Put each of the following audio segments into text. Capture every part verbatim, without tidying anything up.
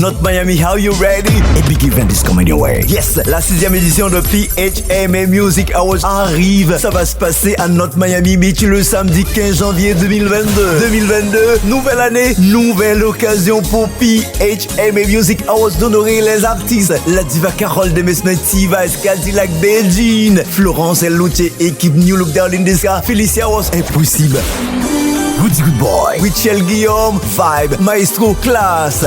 North Miami, how you ready? A big event is coming your way. Yes, la sixième édition de P H M A Music Awards arrive. Ça va se passer à North Miami Beach le samedi quinze janvier deux mille vingt-deux. Deux mille vingt-deux, nouvelle année, nouvelle occasion pour P H M A Music Awards d'honorer les artistes. La diva Carole Demesmin, T-Vice, Cadillac, Bedjine, Florence Loutier, équipe New Look Darling Desca, Felicia Ross, Impossible. Rudy Good Boy, Richel Guillaume, Vibe, Maestro, Klass,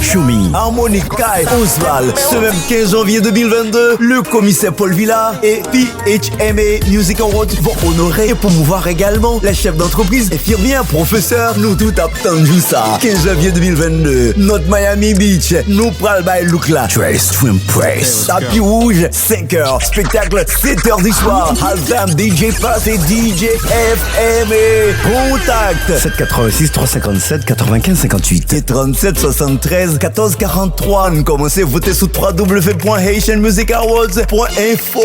Choumi, Harmonik, Kay, Osval. Ce même quinze janvier deux mille vingt-deux, le commissaire Paul Villard et P H M A Music Awards vont honorer et promouvoir également les chefs d'entreprise, infirmières, professeurs. Nou tout ap tann jou sa. Quinze janvier deux mille vingt-deux, North Miami Beach, nou pral bay look la. Dress to impress. Tapis rouge, cinq heures. Spectacle, sept heures du soir. Halftime, D J Pass et D J F M A. Contact, sept quatre-vingt-six trois cinquante-sept quatre-vingt-quinze cinquante-huit et trente-sept soixante-treize quatorze quarante-trois. Nou kòmanse vote sou trois W point haitian music awards point info.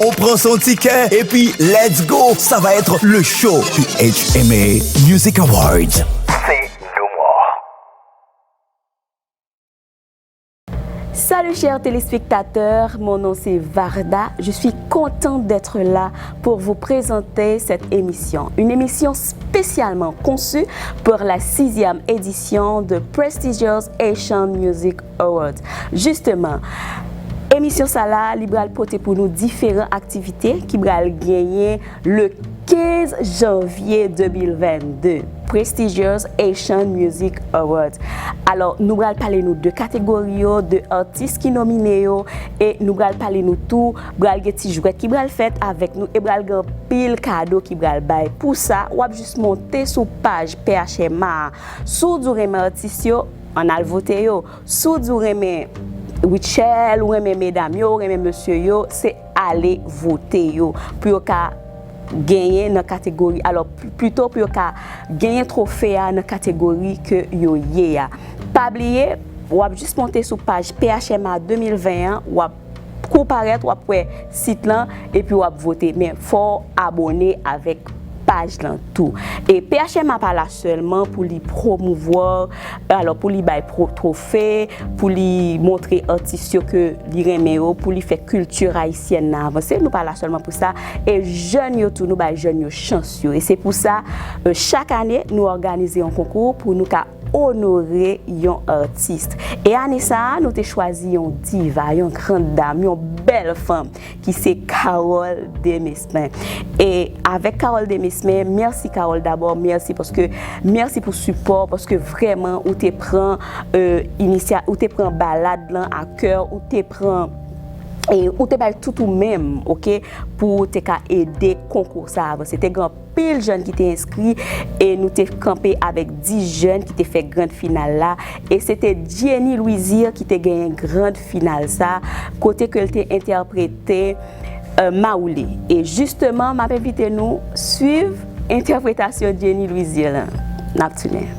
On pran son ticket et puis let's go. Ça va être le show. P H M A Music Awards. C'est no more. Salut chers téléspectateurs, mon nom c'est Varda. Je suis contente d'être là pour vous présenter cette émission. Une émission spécialement conçue pour la sixième édition de Prestigious Haitian Music Awards. Justement, emisyon sa la, li pral pote pou nou diferan aktivite ki pral genyen le quinze janvier deux mille vingt-deux, Prestigious Haitian Music Awards. Alò, nou pral pale nou de kategori yo, de atis ki nomine yo, e nou pral pale nou tou, pral gen ti jwèt ki pral fèt avèk nou, e pral gen anpil kado ki pral bay. Pou sa, w ap jis monte sou paj P H M A a. Si w di w renmen atis yo, ann al vote yo. Si w di w renmen Rutshelle, ou renmen medam yo, ou renmen mesye yo, se ale vote yo pou yo ka genyen nan kategori, alò, pl- plito pou yo ka genyen twofe a nan kategori ke yo ye a. Pa bliye, w ap jis monte sou paj P H M A de mil ven an, w ap kou parèt, w ap wè sit lan, epi w ap vote. Men fò w abòne avèk paj lan tou. E P H M A pa la sèlman pou li pwomouvwa, alò, pou li bay pwo- twofe, pou li montre atis yo ke li renmen yo, pou li fè kilti ayisyèn nan avanse. Nou pa la sèlman pou sa. E jèn yo tou, nou bay jèn yo chans yo. E se pou sa, euh, chak ane, nou òganize yon konkou pou nou ka onore yon atis. E ane sa a, nou te chwazi yon diva, yon grann dam, yon bèl fanm, ki se Carole Demesmin. E avèk Carole Demesmin, mèsi Carole dabò, mèsi paske, mèsi pou sipò, paske vrèman ou te pran, euh, inisya-, ou te pran balad lan a kè, ou te pran, e ou te bay tout ou menm, oke, pou ou te ka ede konkou sa a avanse. Te gen anpil jèn ki te enskri e nou te kanpe avèk dis jèn ki te fè grand final la. E se te Jenny Louisir ki te genyen grand final sa, kote ke l te entèprete, euh, Mawoule. E jisteman, m ap envite nou swiv entèpretasyon Jenny Louisir lan. N ap tounen.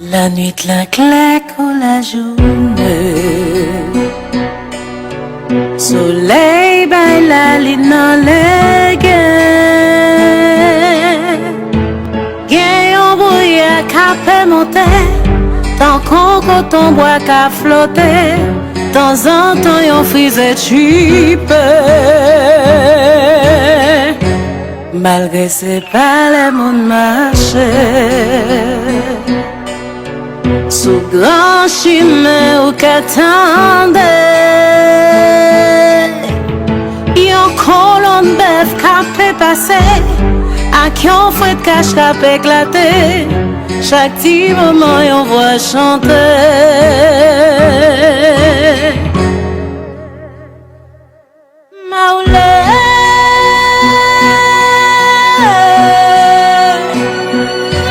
Lannwit la klè kou lajounen. Solèy bay lalin nan legen. Gen yon bouyè k ap monte, tankou koton bwa k ap flote, tanzantan yon frize tchipe. Malgre se pa lè moun mache, sou gran chimen ou ka tande yon kolonn bèf k ap pase ak yon fwet kach k ap eklate. Chak ti moman yon vwa chante. Mawoule,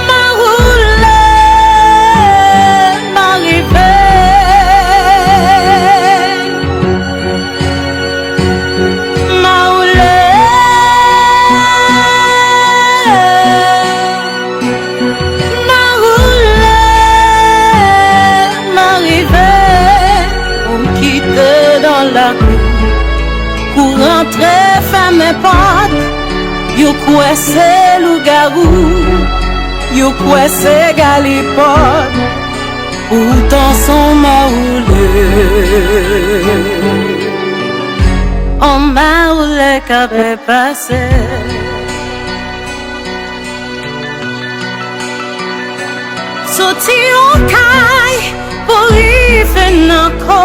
mawoule, m a rive. Lakou, pou rantre fèmen pòt, yo kwè se lougawou, yo kwè se galipòt, poutan se on mawoule. On mawoule k ap pase. Soti yon kay pou rive nan kò,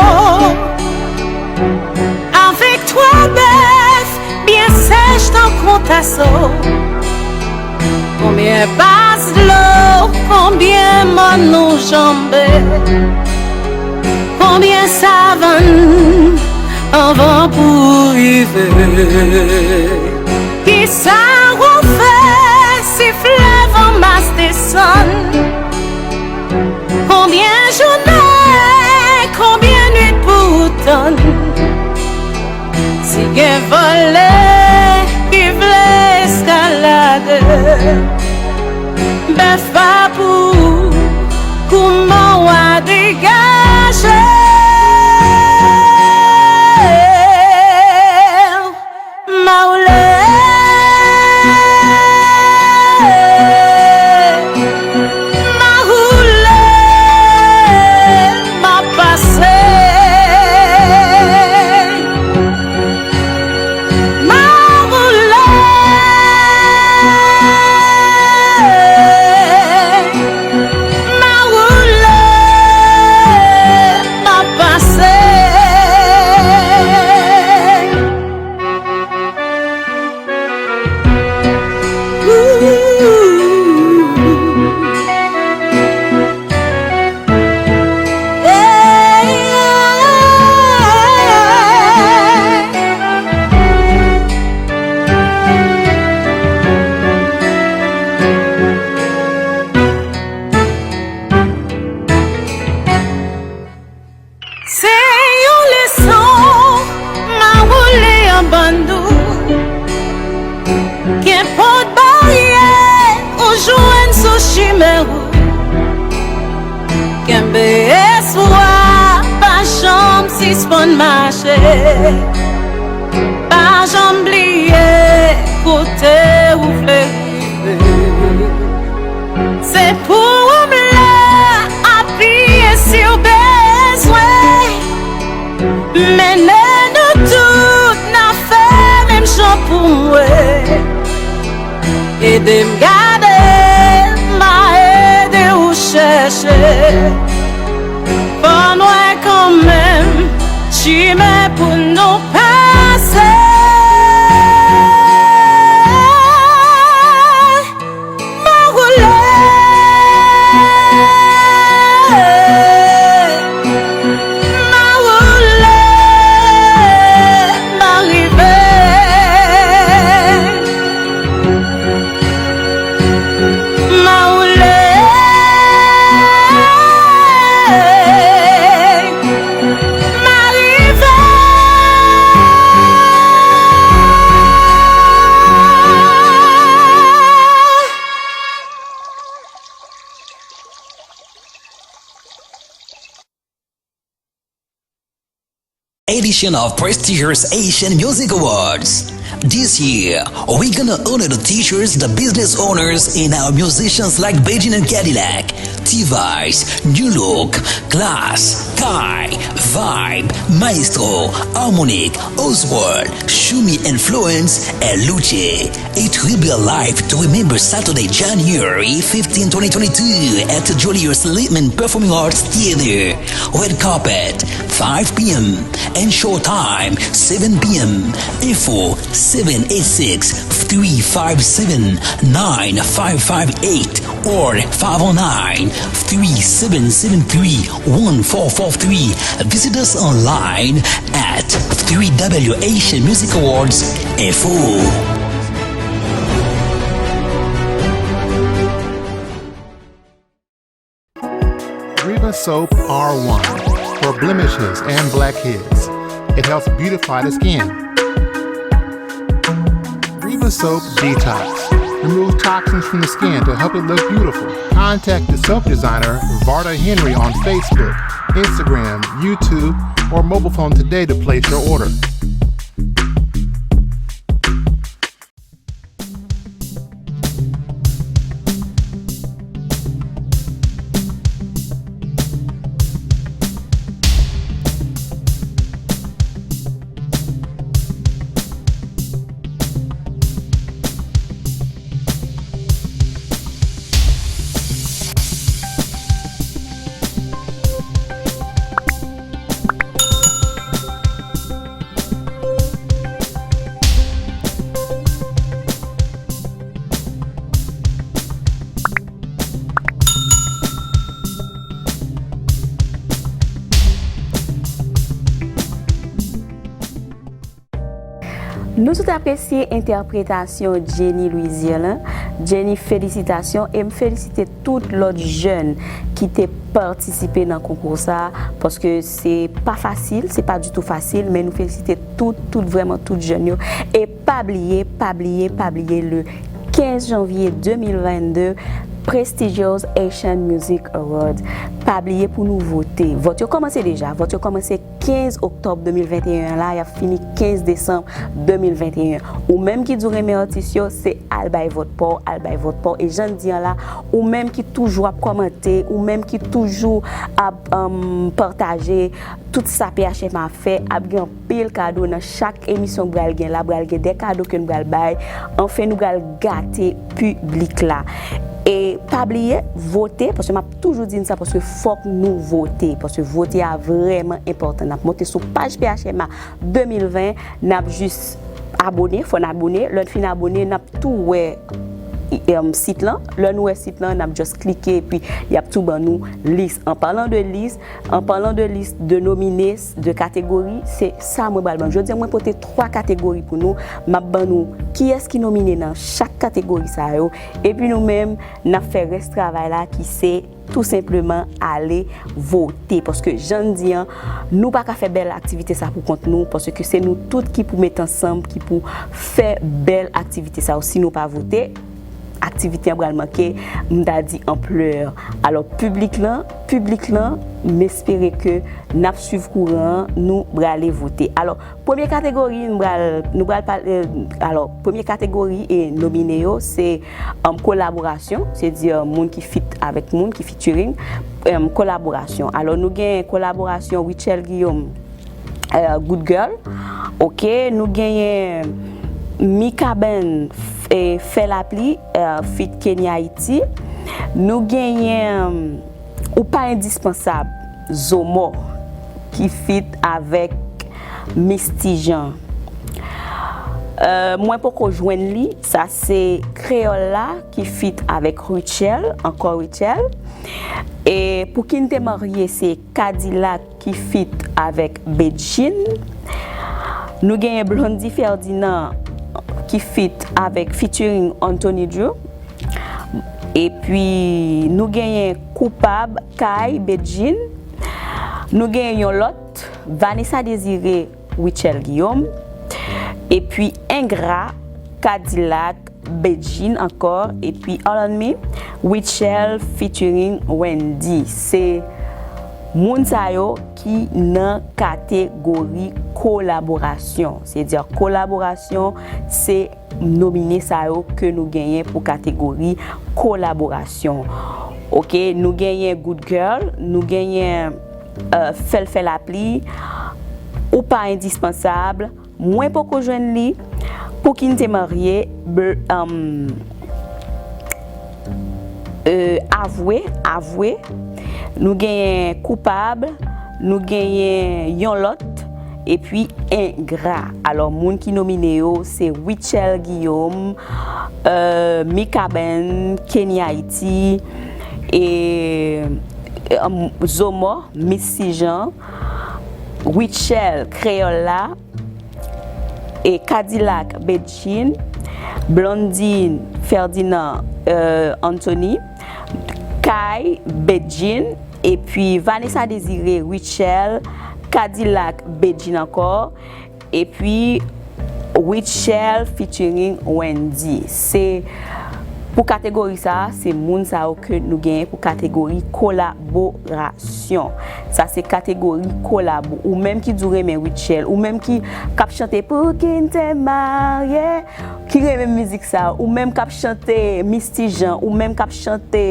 avèk twa bèf byen sèch tankou taso. Konbyen bas dlo, konbyen mòn nou janbe, konbyen savann anvan pou rive. Kisa w fè si flèv anmas desann? Konbyen jounen, konbyen nuit pou w tann? Si gen vòlè ki vle eskalade, bèf pa pou ou, kouman w a degaje? Mawoule, mawoule, m ap pase. Mawoule, mawoule, m ap pase. Se yon leson mawoule an ban nou. Kenpòt baryè ou jwenn sou chimen ou, kenbe espwa, pa janm sispann mache. Pa janm bliye kote ou vle rive. Se pou ou m la, apiye si w bezwen. Mennen nou tout nan fè menm jan pou mwen. Ede m gade, m a ede ou chèche. Fò n wè kanmenm chimen pou nou pase. Mawoule, mawoule, m a rive. Mawoule, m a rive. Edition of prestigious Haitian Music Awards. This year, we're gonna honor the teachers, the business owners, and our musicians like Bedjine and Cadillac, T-Vice, New Look, Klass, Kai, Vibe, Maestro, Harmonic, Oswald, Shumi, and Florence, and Luce. It will be a live to remember Saturday, January fifteen, twenty twenty-two at Julius Littman Performing Arts Theater. Red carpet, five p.m. and show time, seven p.m. Info, seven eight six, three five seven, nine five five eight or five oh nine, three seven seven three, one four four three. Visit us online at three W Haitian Music Awards info. Riva Soap R one for blemishes and blackheads. It helps beautify the skin. Riva Soap Detox removes toxins from the skin to help it look beautiful. Contact the soap designer, Varda Henry, on Facebook Instagram, YouTube, or mobile phone today to place your order. Nou tout apresye entèpretasyon Jenny Louisier lan. Jenny, felisitasyon, e m felisite tout lòt jèn ki te patisipe nan konkou sa, paske se pa fasil, se pa ditou fasil, men nou felisite tout, tout, vrèman tout jèn yo. E pa bliye, pa bliye, pa bliye, le kenz janvye de mil vennde, Prestigious Haitian Music Awards. Pa bliye pou nou vote. Vòt yo kòmanse deja, vòt yo kòmanse kenz oktòb de mil venteyen an la, y ap fini kenz desanm de mil venteyen. Ou menm ki di w renmen atis yo, se al bay vòt pa w, al bay vòt pa w. E jan n di an la, ou menm ki toujou ap kòmante, ou menm ki toujou ap, um, pataje, tout sa P H M A fè, ap gen anpil kado nan chak emisyon k pral gen la, pral gen de kado ke n pral bay. Anfen, nou pral gate piblik la. E pa bliye, vote, paske m ap toujou di n sa, paske fòk nou vote, paske vote a vrèman enpòtan. N ap monte sou paj P H M A de mil ven, n ap jis abone, fò n abone. Lè n fin abone, n ap tou wè, em, sit lan. Lè nou wè sit lan, n ap just klike, epi y ap tou ban nou lis. An palan de lis, an palan de lis de nomine, de kategori, se sa mwen pral ban. Jodi a, mwen pote twa kategori pou nou. M ap ban nou kiyès ki nomine nan chak kategori sa yo. Epi nou menm, n ap fè rès travay la ki se tou senpleman ale vote. Paske jan n di an, nou pa ka fè bèl aktivite sa pou kont nou, paske se nou tout ki pou met ansanm, ki pou fè bèl aktivite sa yo. Si nou pa vote, aktivite an pral manke, m ta di, anplè. Alò, piblik lan, piblik lan, m espere ke n ap swiv kouran an, nou prale vote. Alò, premye kategori, m pral, nou pral pale, alò, premye kategori e nomine yo, se, um, kolaborasyon, se di, uh, moun ki fit avèk moun, ki featuring, um, kolaborasyon. Alò, nou gen kolaborasyon Rutshelle Guillaume, euh, Good Girl. Ok, nou genyen Mikaben, eh, Fè Lapli, euh, feat Kenny Haiti. Nou genyen, um, Ou Pa Endispansab, Zomò, ki feat avèk Misty Jean. Euh, Mwen Poko Jwenn Li, sa se Kreyòl La, ki feat avèk Rutshelle, ankò Rutshelle. E Pou Ki N Te Marye, se K-Dilak ki feat avèk Bedjine. Nou genyen Blondy Ferdinand ki feat avèk, featuring Anthony Drew. Epi nou genyen Koupab, Kai, Bedjine. Nou genyen yon lòt, Vanessa Désiré, Rutshelle Guillaume. Epi Engra, K-Dilak, Bedjine ankò, epi All on Me, Rutshelle featuring Wendy. Se moun sa yo ki nan kategori kolaborasyon. Se di kolaborasyon, se nomine sa yo ke nou genyen pou kategori kolaborasyon. Ok, nou genyen Good Girl, nou genyen, euh, Fè l Fè Lapli, Ou Pa Endispansab, Mwen Poko Jwenn Li, Pou Ki N Te Marye, bl-, um, euh, Avwe, Avwe, nou genyen Koupab, nou genyen Yon Lòt, epi Engra. Alò, moun ki nomine yo, se Rutshelle Guillaume, euh, Mikaben, Kenny Haiti, e, um, Zomò, Misty Jean, Rutshelle, Kreyòl La, e K-Dilak, Bedjine, Blondy Ferdinand, euh, Anthony, Kai, Bedjine, epi Vanessa Désiré, Rutshelle, K-Dilak, Bedjine ankò, epi Rutshelle featuring Wendy. Se Pou kategori sa a, se moun sa yo ke nou genyen pou kategori kolaborasyon. Sa se kategori kolabo. Ou menm ki di w renmen Rutshelle, ou menm ki, k ap chante Pou ki n te marye, ki renmen mizik sa, ou menm k ap chante Misty Jean, ou menm k ap chante,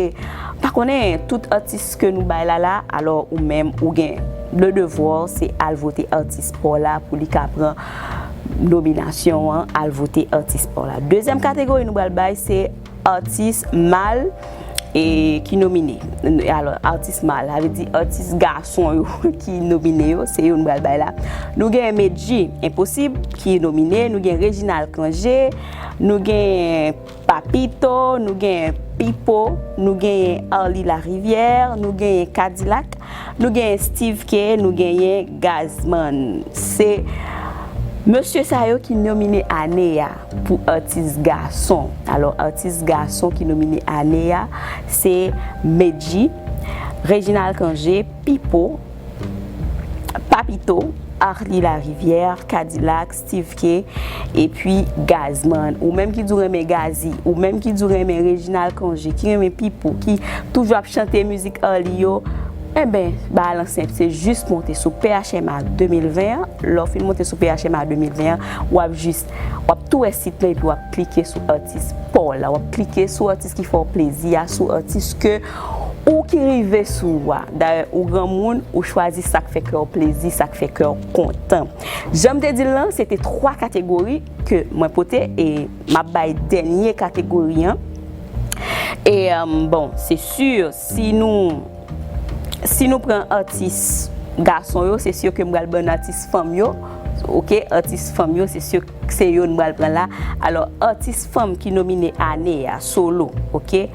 pa konnen, tout atis ke nou bay la la, alò ou menm ou gen le devwa, se al vote atis pa w la pou li ka pran nominasyon an, al vote atis pa w la. Dezyèm kategori nou pral bay, se atis mal e ki nomine. Alò, atis mal, sa vle di atis gason yo ki nomine yo, se yo nou pral bay la. Nou gen Medjy, Enposib, ki nomine, nou gen Reginald Cangé, nou gen Papito, nou gen Pipo, nou gen Arly Larivière, nou gen Kadilak, nou gen Steve K, nou genyen Gazman. Se mesye sa yo ki nomine ane a pou atis gason. Alò, atis gason ki nomine ane a, se Medjy, Reginald Cangé, Pipo, Papito, Arly Larivière, Kadilak, Steve K, epi Gazman. Ou menm ki di w renmen Gazzy, ou menm ki di w renmen Reginald Cangé, ki renmen Pipo, ki toujou ap chante mizik Arly yo, enben, bagay lan senp, se jis monte sou P H M A de mil ven an. Lè w fin monte sou P H M A de mil ven an, w ap jis, w ap tou wè sit lan epi w ap klike sou atis pa w la. W ap klike sou atis ki fè w plezi a, sou atis ke ou ki rive sou ou a. Dayè, ou granmoun, ou chwazi sa k fè kè w plezi, sa k fè kè w kontan. Jan m te di l lan, se te twa kategori ke mwen pote e m ap bay dènye kategori an. E, um, bon, se si, si nou, si nou pran atis gason yo, se si ke m pral ban atis fanm yo. Oke, atis fanm yo, se si, se yo n pral pran la. Alò, atis fanm ki nomine ane a, solo, oke,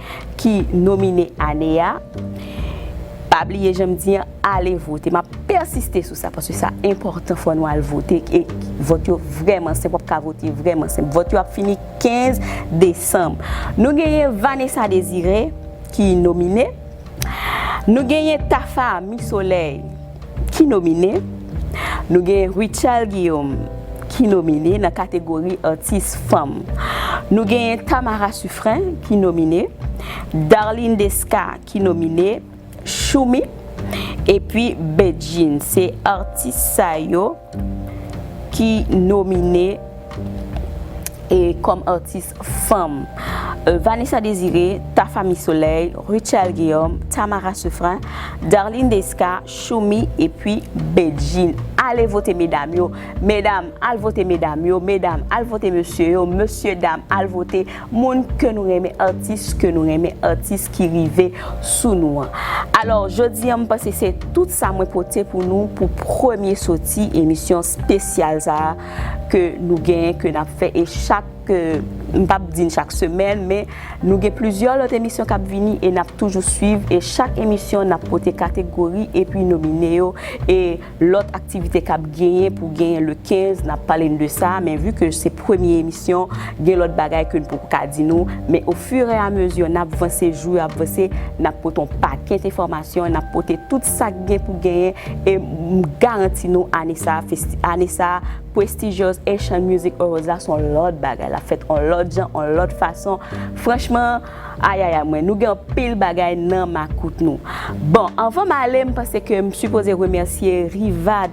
ki nomine ane a, pa bliye jan m di an, ale vote. M ap pèsiste sou sa, paske sa enpòtan, fò nou al vote. E vòt yo vrèman senp, w ap ka vote vrèman senp. Vòt yo ap fini kenz desanm. Nou genyen Vanessa Désiré ki nomine. Nou genyen Tafa Mi Soleil ki nomine. Nou genyen Rutshelle Guillaume ki nomine nan kategori atis fanm. Nou genyen Tamara Suffren ki nomine. Darline Desca ki nomine. Choumi, epi Bedjine. Se atis sa yo ki nomine e kòm atis fanm. Euh, Vanessa Désiré, Tafa Mi Soleil, Rutshelle Guillaume, Tamara Suffren, Darline Desca, Choumi, epi Bedjine. Ale vote medam yo. Medam, al vote medam yo. Medam, al vote mesye yo. Mesye dam, al vote moun ke nou renmen, atis ke nou renmen, atis ki rive sou nou an. Alò, jodi an, m panse se tout sa mwen pote pou nou pou premye soti emisyon espesyal sa a ke nou genyen, ke n ap fè, e chak, ke, m p ap di n chak semèn, men nou gen plizyè lòt emisyon k ap vini e n ap toujou swiv, e chak emisyon n ap pote kategori epi nomine yo, e lòt aktivite k ap genyen pou genyen le kenz, n ap pale n de sa, men vi ke se premye emisyon, gen lòt bagay ke n poko ka di nou, men ofireamezi n ap vanse, jou yo ap vanse, n ap pote yon pakèt enfòmasyon, n ap pote tout sa k gen pou genyen, e m garanti nou ane sa, festi-, ane sa Prestigious Haitian Music Awards la se yon lòt bagay, l ap fèt yon lòt jan, yon lòt fason. Franchman, ayayay mwen, nou gen anpil bagay nan makout nou. Bon, anvan m ale, m panse ke m sipoze remèsye Riva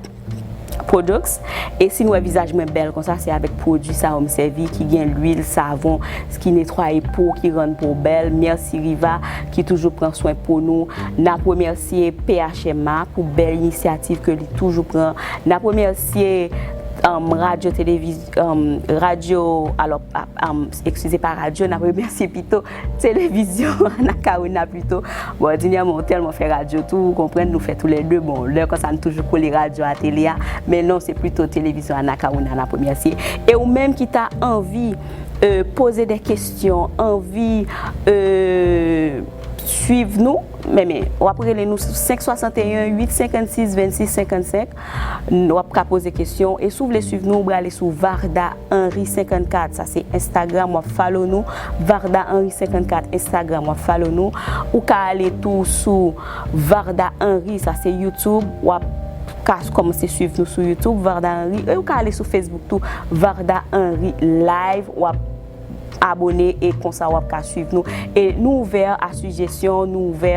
Products. E si n wè vizaj mwen bèl konsa, se avèk pwodui sa yo m sèvi, ki gen lwil, savon, ki netwaye po, ki rann po bèl. Mèsi Riva, ki toujou pran swen po nou. N ap remèsye P H M A pou bèl inisyativ ke li toujou pran. N ap remèsye, um, radyo televiz-, um, radyo, alò, pa, um, eskize, pa radyo, n ap remèsye pito televizyon Anakawina pito. Bon, dènyèman, nou tèlman fè radyo tou, ou konprann, nou fè toulède. Bon, lè konsa, nou toujou kole radyo a, tele a. Men non, se pito televizyon Anakawina n ap remèsye. E ou menm ki ta anvi, euh, poze de kesyon, anvi, euh, swiv nou, men, men, w ap rele nou sou senk swasanteyen uit senkannsis vennsis senkannsenk. N-, w ap ka poze kesyon. E si w vle swiv nou, w prale sou Varda Henry senkannkat. Sa se Instagram, w ap follow nou. Varda Henry senkannkat, Instagram, w ap follow nou. Ou ka ale tou sou Varda Henry, sa se YouTube. W ap ka kòmanse swiv nou sou YouTube, Varda Henry. E ou ka ale sou Facebook tou, Varda Henry Live. W ap abone, e konsa w ap ka swiv nou. E nou ouvè a sijesyon, nou ouvè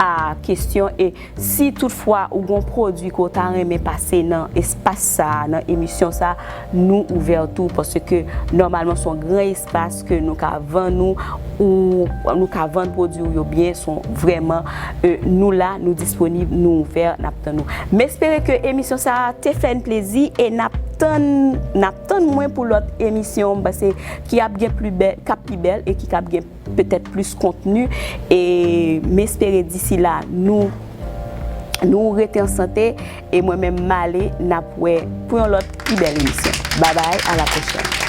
a kesyon, e si toutfwa ou gon pwodui ke w ta renmen pase nan espas sa a, nan emisyon sa a, nou ouvè tou, paske nòmalman se yon gran espas ke nou ka vann ou, ou nou ka vann pwodui w yo byen, se yon vrèman, e, nou la, nou disponib, nou ouvè, n ap tann ou. M espere ke emisyon sa a te fè n plezi e n ap tann, n ap tann mwen pou lòt emisyon, m panse ki ap gen pli bèl, k ap pi bèl e ki k ap gen petèt plis kontni. E m espere disi la, nou, nou rete an sante. E mwen menm, m ale, n ap wè pou yon lòt pi bèl emisyon. Babay, a la pwochèn.